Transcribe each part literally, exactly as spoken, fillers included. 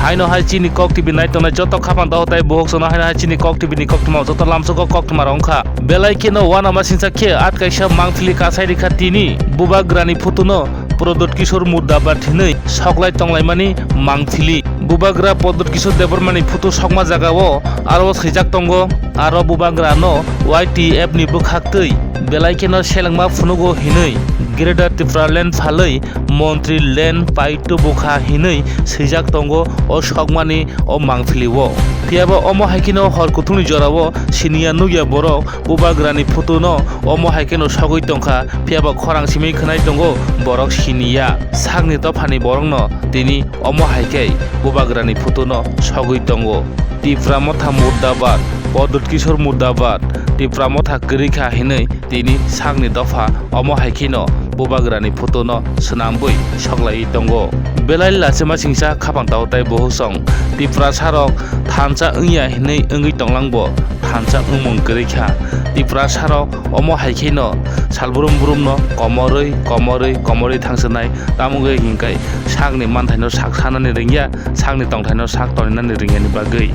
Haino hai chini Kok T V nai tongnai joto khapang daho tai bohok sono haino hai chini Kok T V ni koktwma joto lamsogo koktwma rok wngkha. Belai kheno uanama singsa khe at kaisa mangpili kasai rikha tini bubagrani photo no Pradyot Kishore Murdabad hinwi soklai tonglaimani mangpili. Bubagra Pradyot Kishore Debbarmani photo sokma jagao aro swijak tongo, aro bubagrano Y T F ni bwkhaktwi belai kheno selengma phunugo hinwi Greater Tipraland phalwi Montri Land paito bwkha hinwi swijak tongo o sokmani o mangpili o. Phiyaba omo hai kheno hor kuthukni jorao siniya nukya borok bubagrani photo no omo hai kheno sogwi tongkha, phiyaba khorang simi khwnai tongo borok siniya. Sakni dophani borokno tini omo hai khe bubagrani photo no sogwi tongo. Tipra Motha Murdabad, Pradyot Kishore Murdabad, Tipra Motha kwrwi kha hinwi tini sakni dopha omo hai kheno bubagrani photo no swnambwi soklaiwi tongo. Belai lachima singsa khapang tao tai bohosong Tiprasa rok thansa wngya hinwi wngwi tonglang bo thansa wngmung kwrwi kha. Tiprasa rok omo hai kheno salbrum brum no komorwi komorwi komorwi thangsanai, tamo wngwi hinkai sakni manthaino sak sanani ringya, sakni tongthaino sak toninani ringyani bagwi.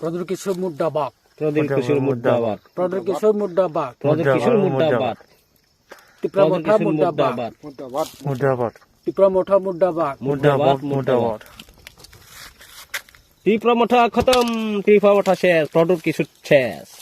Pradyot Kishore Murdabad. Pradyot Kishore Murdabad. Pradyot Kishore Murdabad. Pradyot Kishore Murdabad. Tipra Motha Murdabad. Murdabad. Tipra Motha Murdabad. Murdabad, Murdabad. Tipra Motha khatam, Tipra Motha ses, Pradyot Kishore ses.